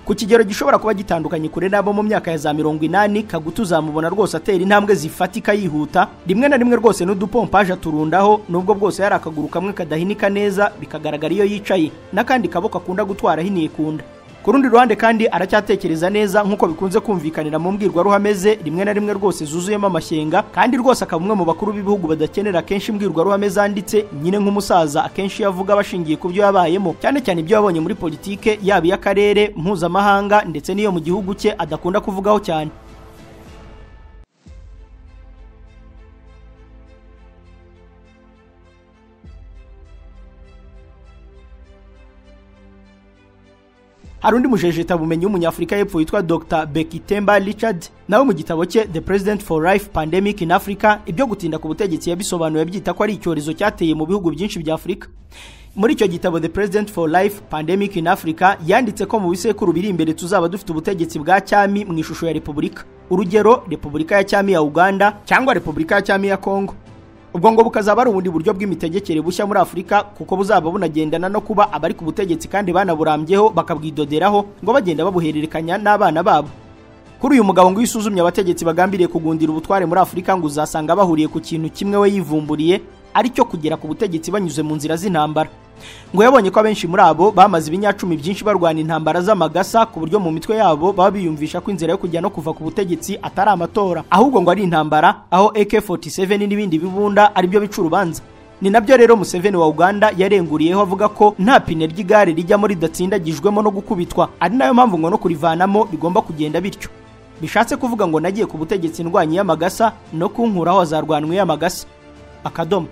Ku kigero gishobora kuba gitandukanye kure nabo mu myaka ya za 80, Kaguta uzamubona rwose atera intambwe zifatika yihuta, rimwe na rimwe rwose n'udupompaje aturundaho, nubwo bwose yari akaguru kamwe kadahinika neza bikagaragara iyo yicaye, n'akandi kaboko akunda gutwara ahiniye kunda. Ku rundi ruhande kandi aracyatekereza neza nk'uko bikunze kumvikanira mu mbwirwaruhame ze rimwe na rimwe rwose zuzuyemo amashyenga, kandi rwose akaba umwe mu bakuru b'ibihugu badakenera kenshi imbwirwaruhame zanditse, nyine nk'umusaza akenshi yavuga bashingiye ku byo yabayemo, cyane cyane ibyo yabonye muri politike yaba iy'akarere, mpuzamahanga ndetse n'iyo mu gihugu cye adakunda kuvugaho cyane. Hari undi mujejeta bumenyi w'umunyafurika y'Epfo witwa Dr. Bekitemba Richard, nawe mu gitabo cye The President for Life Pandemic in Africa, ibyo gutinda ku butegetsi yabisobanuye abyita ko ari icyorezo cyateye mu bihugu byinshi bya Afurika. Muri icyo gitabo The President for Life Pandemic in Africa yanditse ko mu bisekuru biri imbere tuzaba dufite ubutegetsi bwa cyami mu ishusho ya repubulika. Urugero, Repubulika ya Cyami ya Uganda cyangwa Repubulika ya Cyami ya Kongo. Ubwo ngo bukazaba ari ubundi buryo bw'imitegekere bushya muri Afurika, kuko buzaba bunagendana no kuba abari ku butegetsi kandi banaburambyeho bakabwidoderaho ngo bagenda babuhererekanya n'abana babo. Kuri uyu mugabo ngo isuzumye abategetsi bagambiriye kugundira ubutware muri Afurika ngo uzasanga bahuriye ku kintu kimwe we yivumburiye, aricyo kugera ku butegetsi banyuze mu nzira z'intambara. Ngo yabonye ko abenshi muri abo bamaze ibinyacumi byinshi barwana intambara z'amagasa, ku buryo mu mitwe yabo baba biyumvisha ko inzira yo kujya no kuva ku butegetsi atari amatora, ahubwo ngo ari intambara, aho AK47 n'ibindi bibunda aribyo bica urubanza. Ni nabyo rero Museveni wa Uganda yarenguriyeho avuga ko nta pine ry'igare rijyamo ridatsindagijwemo no gukubitwa, ari nayo mpamvu ngo no kurivanamo bigomba kugenda bityo. Bishatse kuvuga ngo nagiye ku butegetsi ndwanya y'amagasa no kunkuraho azarwanwe y'amagasa. Akadomo.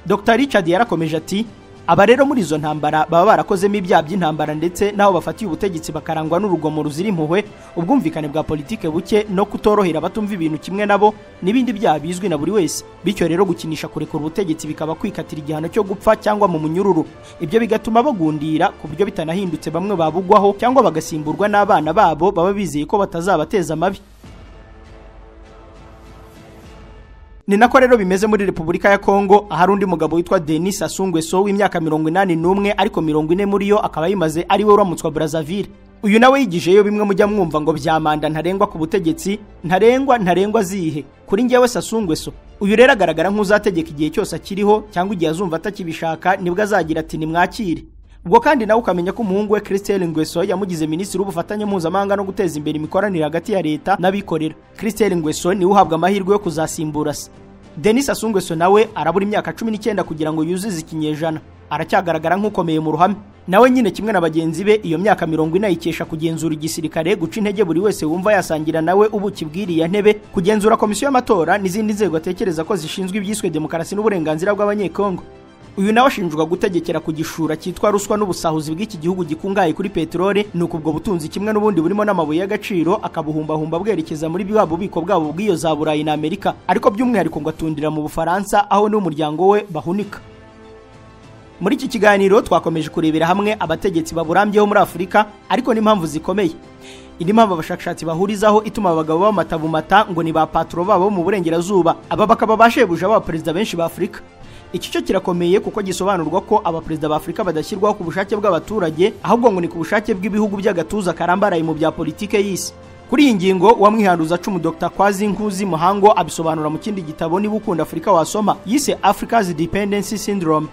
Dr Richard yarakomeje ati aba rero muri izo ntambara baba barakozemo ibyaha by'intambara, ndetse naho bafatiye ubutegetsi bakarangwa n'urugomo ruzira impuhwe, ubwumvikane bwa politike buke no kutorohera abatumva ibintu kimwe nabo n'ibindi byaha bizwi na buri wese. Bityo rero gukinisha kurekura ubutegetsi bikaba kwikatira igihano cyo gupfa cyangwa mu munyururu. Ibyo bigatuma bagundira ku buryo bitanahindutse bamwe babugwaho cyangwa bagasimburwa n'abana babo baba bizeye ko batazabateza amabi. Ni nako rero bimeze muri Repubulika ya Kongo, ahari undi mugabo witwa Denis Sassou Nguesso w'imyaka 81, ariko 40 muri yo akaba yimaze ari we uramutswa Brazzaville. Uyu nawe yigijeyo bimwe mujya mwumva ngo bya manda ntarengwa ku butegetsi, ntarengwa zihe. Kuri njyewe Sassou Nguesso uyu rero agaragara nk'uzategeka igihe cyose akiriho, cyangwa igihe azumva atakibishaka nibwo azagira ati nimwakire. Ubwo kandi nawe ukamenya ko umuhungu we Christelle Nguesso yamugize minisitiri w'ubufatanye mpuzamahanga no guteza imbere imikoranire hagati ya leta n'abikorera. Christelle Nguesso niwe uhabwa amahirwe yo kuzasimbura se. Denis Sassou Nguesso nawe arabura imyaka 19 kugira ngo yuzuze ikinyejana. Aracyagaragara nk'ukomeye mu ruhame. Nawe nyine kimwe na bagenzi be iyo myaka 40 ayikesha kugenzura igisirikare, guca intege buri wese wumva yasangira nawe ubuki bw'iriya ntebe, kugenzura komisiyo y'amatora n'izindi nzego atekereza ko zishinzwe ibyiswe demokarasi n'uburenganzira bw'abanyekongo. Uyu nawe ashinjwa gutegekera ku gishura cyitwa ruswa n'ubusahuzi bw'iki gihugu gikungahaye kuri peteroli, nuko ubwo butunzi kimwe n'ubundi burimo n'amabuye y'agaciro akabuhumbahumba bwerekeza muri bwa bubiko bwabo bw'iyo za Burayi na Amerika, ariko by'umwihariko ngo atundira mu Bufaransa aho n'umuryango we bahunika. Muri iki kiganiro twakomeje kurebera hamwe abategetsi baburambyeho muri Afurika, ariko n'impamvu zikomeye. Indi mpamvu abashakashatsi bahurizaho ituma abagabo b'amatabumata ngo ni ba patro babo mu burengerazuba, aba bakaba bashebuja ba perezida benshi ba Afurika. Iki cyo kirakomeye kuko gisobanurwa ko abaperezida ba Afurika badashyirwaho ku bushake bw'abaturage, ahubwo ngo ni ku bushake bw'ibihugu by'agatuza karambaraye mu bya politike y'isi. Kuri iyi ngingo wamwihanduza cumu Dr Kwazi Nkuzi Muhango abisobanura mu kindi gitabo niba ukunda Afurika wasoma, yise Africa's Dependency Syndrome.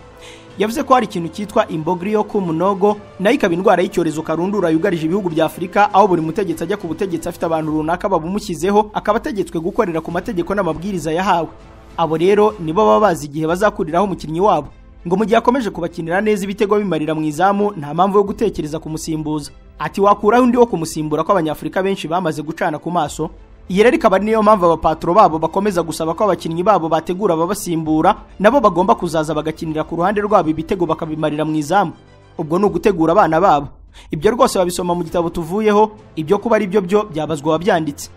Yavuze ko hari ikintu cyitwa imbogrio ku munogo, nayo ikaba indwara y'icyorezo karundura yugarije ibihugu bya Afurika, aho buri mutegetsi ajya ku butegetsi afite abantu runaka babumushyizeho, akaba ategetswe gukorera ku mategeko n'amabwiriza yahawe. Abo rero nibo baba bazi igihe bazakuriraho umukinnyi wabo. Ngo mu gihe akomeje kubakinira neza ibitego bimarira mu izamu, nta mpamvu yo gutekereza kumusimbuza. Ati wakuraho undi wo kumusimbura ko abanyafurika benshi bamaze gucana ku maso. Iyi rero ikaba niyo mpamvu abapatro babo bakomeza gusaba ko abakinnyi babo bategura ababasimbura, nabo bagomba kuzaza bagakinira ku ruhande rwabo ibitego bakabimarira mu izamu. Ubwo ni ugutegura abana babo. Ibyo rwose babisoma mu gitabo tuvuyeho, ibyo kuba ari byo byo byabazwa wabyanditse.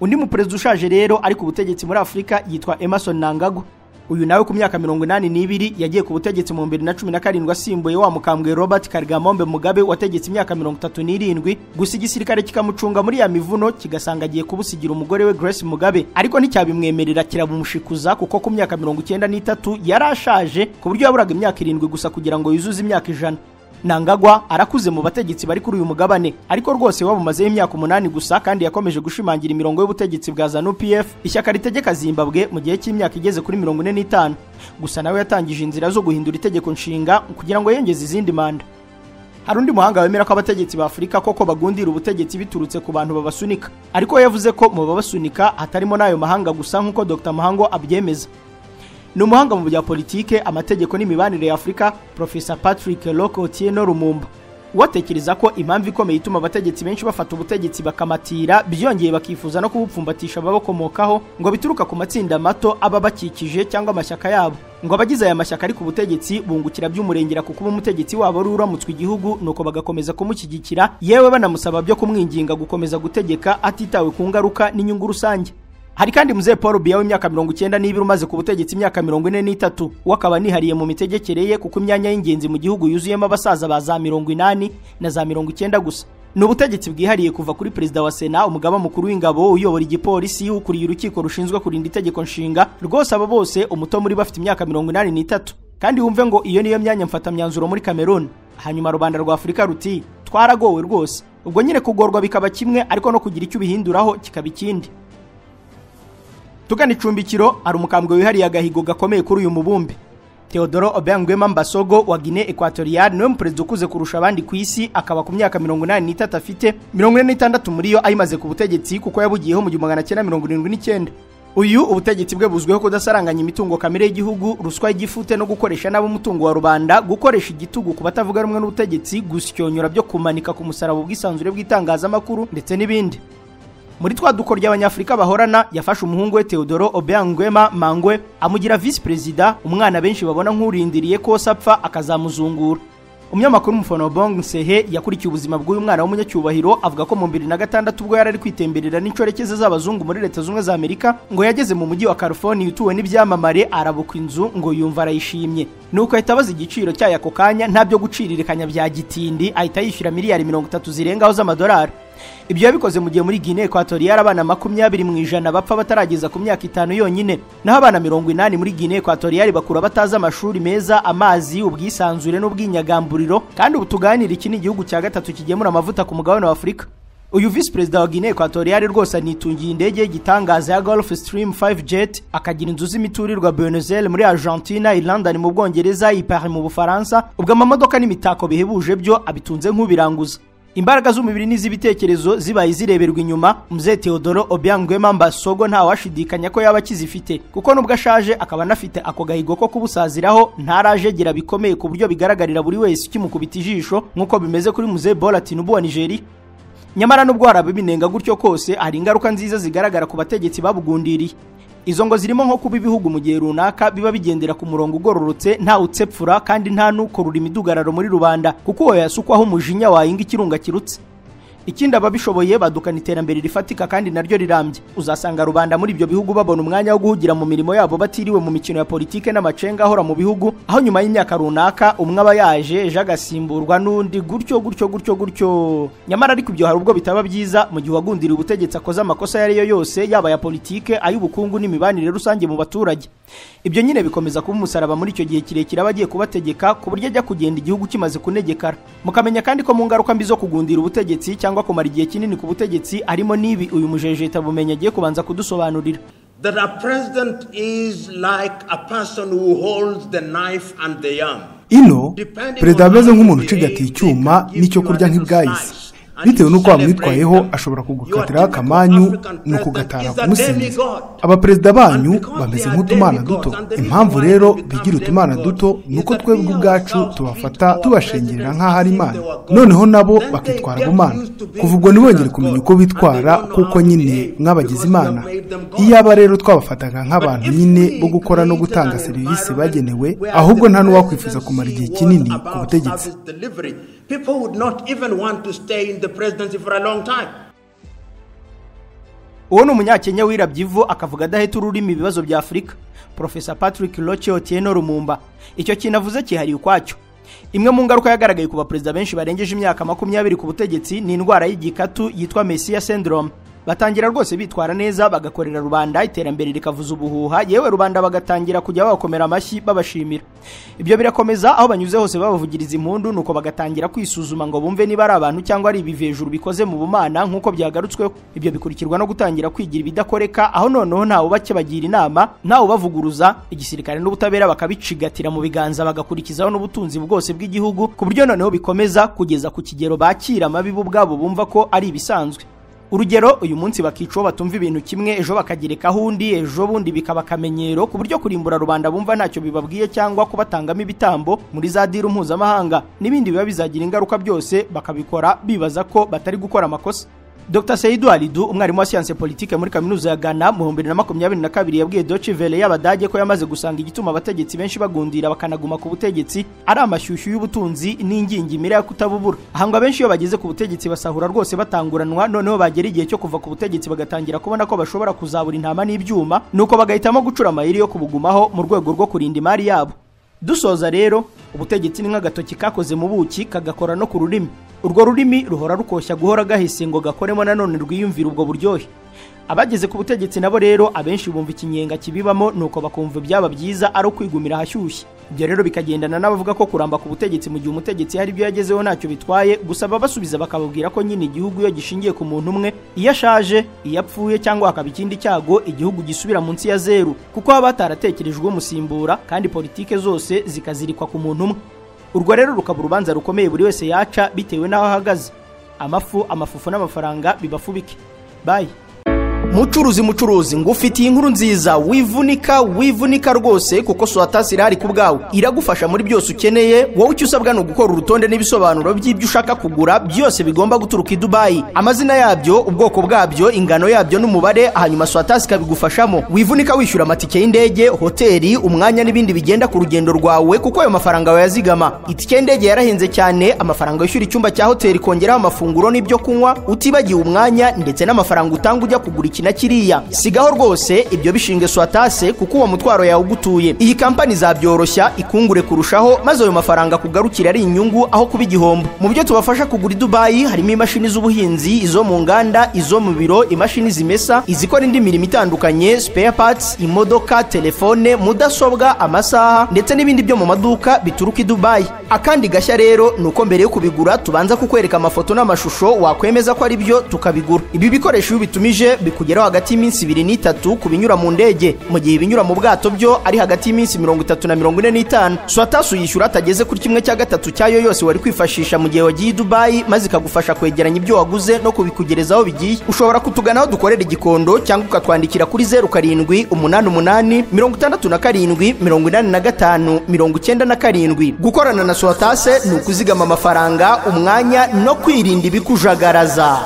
Undi muperezida ushaje rero ari ku butegetsi muri Afurika yitwa Emerson Mnangagwa. Uyu nawe ku myaka 82 yagiye ku butegetsi mu 2017 asimbuye wa mukambwe Robert Karigamombe Mugabe wategetse imyaka 37, gusa igisirikare kikamucunga muri ya mivuno kigasanga agiye kubusigira umugore we Grace Mugabe, ariko nticyabimwemerera kirabumushyikuza kuko ku myaka 93 yarashaje ku buryo yaburaga imyaka 7 gusa kugira ngo yuzuze imyaka 100. Mnangagwa arakuze mu bategetsi bari kuri uyu mugabane, ariko rwose wabumazeho imyaka 8 gusa, kandi yakomeje gushimangira imirongo y'ubutegetsi bwa ZANU-PF, ishyaka ritegeka Zimbabwe mu gihe cy'imyaka igeze kuri 45. Gusa nawe yatangije inzira zo guhindura itegeko nshinga kugira ngo yongeze izindi manda. Hari undi muhanga wemera ko abategetsi ba Afurika koko bagundira ubutegetsi biturutse ku bantu babasunika, ariko yavuze ko mu babasunika hatarimo n'ayo mahanga gusa nk'uko Dr Muhango abyemeza. Ni umuhanga mu bya politike, amategeko n'imibanire ya Afurika, Professor Patrick Loko Otieno Lumumba. Uwatekereza ko impamvu ikomeye ituma abategetsi benshi bafata ubutegetsi bakamatira, byongeye bakifuza no kubupfumbatisha ababakomokaho, ngo bituruka ku matsinda mato aba bakikije cyangwa amashyaka yabo. Ngo abagize aya mashyaka ari ku butegetsi bungukira by'umurengera kuko umutegetsi wabo ari uramutswe igihugu, nuko bagakomeza kumushyigikira, yewe banamusaba byo kumwinginga gukomeza gutegeka atitawe ku ngaruka n'inyungu rusange. Hari kandi Mzee Paul Biya w'imyaka 92 umaze ku butegetsi imyaka 43, we akaba nihariye mu mitegekere ye kuko imyanya y'ingenzi mu gihugu yuzuyemo abasaza ba za 80 na za 90 gusa. Ni ubutegetsi bwihariye kuva kuri perezida wa Sena, umugaba mukuru w'ingabo, uyobora igipolisi, ukuriye urukiko rushinzwe kurinda itegeko nshinga. Rwose abo bose umuto muri bafite imyaka 83. Kandi wumve ngo iyo niyo myanya mfatamyanzuro muri Cameroon. Hanyuma rubanda rwa Afurika ruti twaragowe rwose. Ubwo nyine kugorwa bikaba kimwe, ariko no kugira icyo ubihinduraho kikaba ikindi. Tugana icumbikiro, hari umukambwe wihariye agahigo gakomeye kuri uyu mubumbe. Teodoro Obiang Nguema Mbasogo wa Guinea Equatorial niwe muperezida ukuze kurusha abandi ku isi, akaba ku myaka 83 afite, 46 muri yo ayimaze ku butegetsi kuko yabugiyeho mu 1979. Uyu ubutegetsi bwe buzwiho kudasaranganya imitungo kamere y'igihugu, ruswa y'igifute no gukoresha nabo umutungo wa rubanda, gukoresha igitugu ku batavuga rumwe n'ubutegetsi, gusyonyora byo kumanika ku musaraba ubwisanzure bw'itangazamakuru ndetse n'ibindi. Muri twa dukorya abanyafurika bahorana, yafashe umuhungu we Teodoro Obiang Nguema Mangwe amugira vice perezida, umwana benshi babona nk'urindiriye ko sapfa akazamuzungura. Umunyamakuru Mfonobong Nsehe yakurikiye ubuzima bw'uyu mwana w'umunyacyubahiro, avuga ko mu 2006 ubwo yari ari kwitemberera n'inshoreke ze z'abazungu muri Leta Zunze za Amerika, ngo yageze mu mujyi wa California utuwe n'ibyamamare, arabuka inzu ngo yumva arayishimye. Nuko ahita abaza igiciro cyayo ako kanya, nta byo guciririkanya bya gitindi, ahita yishyura miliyari 30 zirengaho z'amadolari. Ibyo yabikoze mu gihe muri Guinea Equatorial abana 20% bapfa batarageza ku myaka 5 yonyine, naho abana 80 muri Guinea Equatorial bakura batazi amashuri meza, amazi, ubwisanzure n'ubwinyagamburiro. Kandi ubu tuganira iki ni igihugu cya gatatu kigemura amavuta ku mugabane wa Afurika. Uyu vice perezida wa Guinea Equatorial rwose anitungiye indege y'igitangaza ya Gulf Stream 5 jet, akagira inzu z'imiturirwa Buenos Aires muri Argentina, i London mu Bwongereza, i Paris mu Bufaransa. Ubwo amamodoka n'imitako bihebuje byo abitunze nk'ubiranguza. Imbaraga z'umubiri n'iz'ibitekerezo zibaye zireberwa inyuma, Mzee Teodoro Obiang Nguema Mbasogo nta washidikanya ko yaba akizifite, kuko nubwo ashaje akaba anafite ako gahigo ko kubusaziraho, ntarajegera bikomeye ku buryo bigaragarira buri wese ukimukubita ijisho, nk'uko bimeze kuri Mzee Bola Tinubu wa Nigeria. Nyamara nubwo hari ababinenga gutyo kose, hari ingaruka nziza zigaragara ku bategetsi babugundiriye. Izo ngo zirimo nko kuba ibihugu mu gihe runaka biba bigendera ku murongo ugororotse, nta utsepfura kandi nta nukorura imidugararo muri rubanda, kuko uwo yasukwaho umujinya wayinga ikirunga kirutse. Ikindi ababishoboye badukana iterambere rifatika kandi naryo rirambye. Uzasanga rubanda muri ibyo bihugu babona umwanya wo guhugira mu mirimo yabo batiriwe mu mikino ya politike n'amacenga ahora mu bihugu, aho nyuma y'imyaka runaka umwe aba yaje ejo agasimburwa n'undi, gutyo gutyo gutyo gutyo. Nyamara ariko ibyo hari ubwo bitaba byiza mu gihe uwagundiriye ubutegetsi akoze amakosa ayo ariyo yose, yaba ya politike, ay'ubukungu n'imibanire rusange mu baturage. Ibyo nyine bikomeza kuba umusaraba muri icyo gihe kirekire aba agiye kubategeka, ku buryo ajya kugenda igihugu kimaze kunegekara. Mukamenya kandi ko mu ngaruka mbi zo kugundira ubutegetsi cyangwa kumara igihe kinini ku butegetsi harimo n'ibi uyu mujejeta bumenyi agiye kubanza kudusobanurira. That a president is like a person who holds the knife and the yam. Ino perezida ameze nk'umuntu ucigatiye icyuma n'icyo kurya nk'ibwayise. Bitewe n'uko wamwitwayeho ashobora kugukatiraho akamanyu ni ukugatara kumusingiza. Abaperezida banyu bameze nk'utumana duto. Impamvu rero bigira utumana duto ni uko twebwe ubwacu tubafata tubashengerera nk'aho ari imana, noneho nabo bakitwara bumana. Kuva ubwo ntibongere kumenya uko bitwara kuko nyine mwabagize imana. Iyaba rero twabafataga nk'abantu nyine bo gukora no gutanga serivisi bagenewe, ahubwo nta n'uwakwifuza kumara igihe kinini ku butegetsi. People would not even want to stay in the presidency for a long time. Uwo ni umunyakenya wirabye ivu akavuga adaheta ururimi ibibazo bya Afurika, Professor Patrick Loche Otieno Lumumba. Icyo kintu avuze kihariye ukwacyo. Imwe mu ngaruka yagaragaye ku baperezida benshi barengeje imyaka 20 ku butegetsi ni indwara y'igikatu yitwa Messiah syndrome. Batangira rwose bitwara neza, bagakorera rubanda, iterambere rikavuza ubuhuha, yewe rubanda bagatangira kujya babakomera amashyi babashimira. Ibyo birakomeza aho banyuze hose babavugiriza impundu, nuko bagatangira kwisuzuma ngo bumve niba ari abantu cyangwa ari ibivejuru bikoze mu bumana nk'uko byagarutsweho. Ibyo bikurikirwa no gutangira kwigira ibidakoreka, aho noneho ntawe bake bagira inama, ntawe bavuguruza, igisirikare n'ubutabera bakabicigatira mu biganza, bagakurikizaho n'ubutunzi bwose bw'igihugu, ku buryo noneho bikomeza kugeza ku kigero bakira amabi bo ubwabo bumva ko ari ibisanzwe. Urugero, uyu munsi bakica uwo batumva ibintu kimwe, ejo bakagerekaho undi, ejo bundi bikaba akamenyero, ku buryo kurimbura rubanda bumva ntacyo bibabwiye cyangwa kubatangamo ibitambo muri za diru mpuzamahanga n'ibindi biba bizagira ingaruka, byose bakabikora bibaza ko batari gukora amakosa. Dr Seydou Alidu, umwarimu wa siyanse politike muri kaminuza ya Ghana, mu 2022 yabwiye Deutsche Welle y'Abadage ko yamaze gusanga igituma abategetsi benshi bagundira bakanaguma ku butegetsi ari amashyushyu y'ubutunzi n'ingingimira yo kutabubura. Aha ngo abenshi iyo bageze ku butegetsi basahura rwose batanguranwa, noneho bagera igihe cyo kuva ku butegetsi bagatangira kubona ko bashobora kuzabura intama n'ibyuma, nuko bagahitamo gucura amayeri yo kubugumaho mu rwego rwo kurinda imari yabo. Dusoza rero, ubutegetsi ni nk'agatoki kakoze mu buki kagakora no ku rurimi. Urwo rurimi ruhora rukoshya guhora gahise ngo gakoremo nanone rwiyumvira ubwo buryohe. Abageze ku butegetsi nabo rero abenshi bumva ikinyenga kibibamo, nuko bakumva byaba byiza ari ukwigumira ahashyushye. Ibyo rero bikagendana n'abavuga ko kuramba ku butegetsi mu gihe umutegetsi hari ibyo yagezeho ntacyo bitwaye, gusa babasubiza bakababwira ko nyine igihugu iyo gishingiye ku muntu umwe, iyo ashaje, iyo apfuye cyangwa hakaba ikindi cyago, igihugu gisubira munsi ya zeru, kuko baba bataratekerejwe umusimbura, kandi politike zose zikazirikwa ku muntu umwe. Urwo rero rukaba urubanza rukomeye buri wese yaca bitewe n'aho ahagaze. Amafu, amafufu n'amafaranga bibafubike. Bye. Mucuruzi, mucuruzi, ngufitiye inkuru nziza. Wivunika, wivunika rwose, kuko Swatasi irahari ku bwawe, iragufasha muri byose ukeneye. Wowe icyo usabwa ni ugukora urutonde n'ibisobanuro by'ibyo ushaka kugura byose bigomba guturuka i Dubai, amazina yabyo, ubwoko bwabyo, ingano yabyo n'umubare, hanyuma Swatasi ikabigufashamo. Wivunika wishyura amatike y'indege, hoteli, umwanya n'ibindi bigenda ku rugendo rwawe, kuko ayo mafaranga wayazigama. Itike y'indege yarahenze cyane, amafaranga wishyura icyumba cya hoteli, kongeraho amafunguro n'ibyo kunywa, utibagiwe umwanya ndetse n'amafaranga utanga ujya kugura iki na kiriya. Sigaho rwose ibyo bishinge Swatase, kuko uwo mutwaro yawugutuye. Iyi kampani izabyoroshya ikungure kurushaho, maze ayo mafaranga kugarukira ari inyungu aho kuba igihombo. Mu byo tubafasha kugura i Dubai harimo imashini z'ubuhinzi, izo mu nganda, izo mu biro, imashini zimesa, izikora indi mirimo itandukanye, spare parts, imodoka, telefone, mudasobwa, amasaha ndetse n'ibindi byo mu maduka bituruka i Dubai. Akandi gashya rero ni uko mbere yo kubigura tubanza kukwereka amafoto n'amashusho, wakwemeza ko ari byo tukabigura. Ibi bikoresho iyo ubitumije bikugeraho hagati y'iminsi 2 n'3 ku binyura mu ndege, mu gihe ibinyura mu bwato byo ari hagati y'iminsi 30 na 45. Swatasi uyishyura atageze kuri 1/3 cyayo yose wari kwifashisha mu gihe wagiye i Dubai, maze ikagufasha kwegeranya ibyo waguze no kubikugereza aho bigiye. Ushobora kutugana aho dukorera i Gikondo, cyangwa ukatwandikira kuri 07 88 67 85 97. Gukorana na Swatase ni ukuzigama amafaranga, umwanya no kwirinda ibikujagaraza.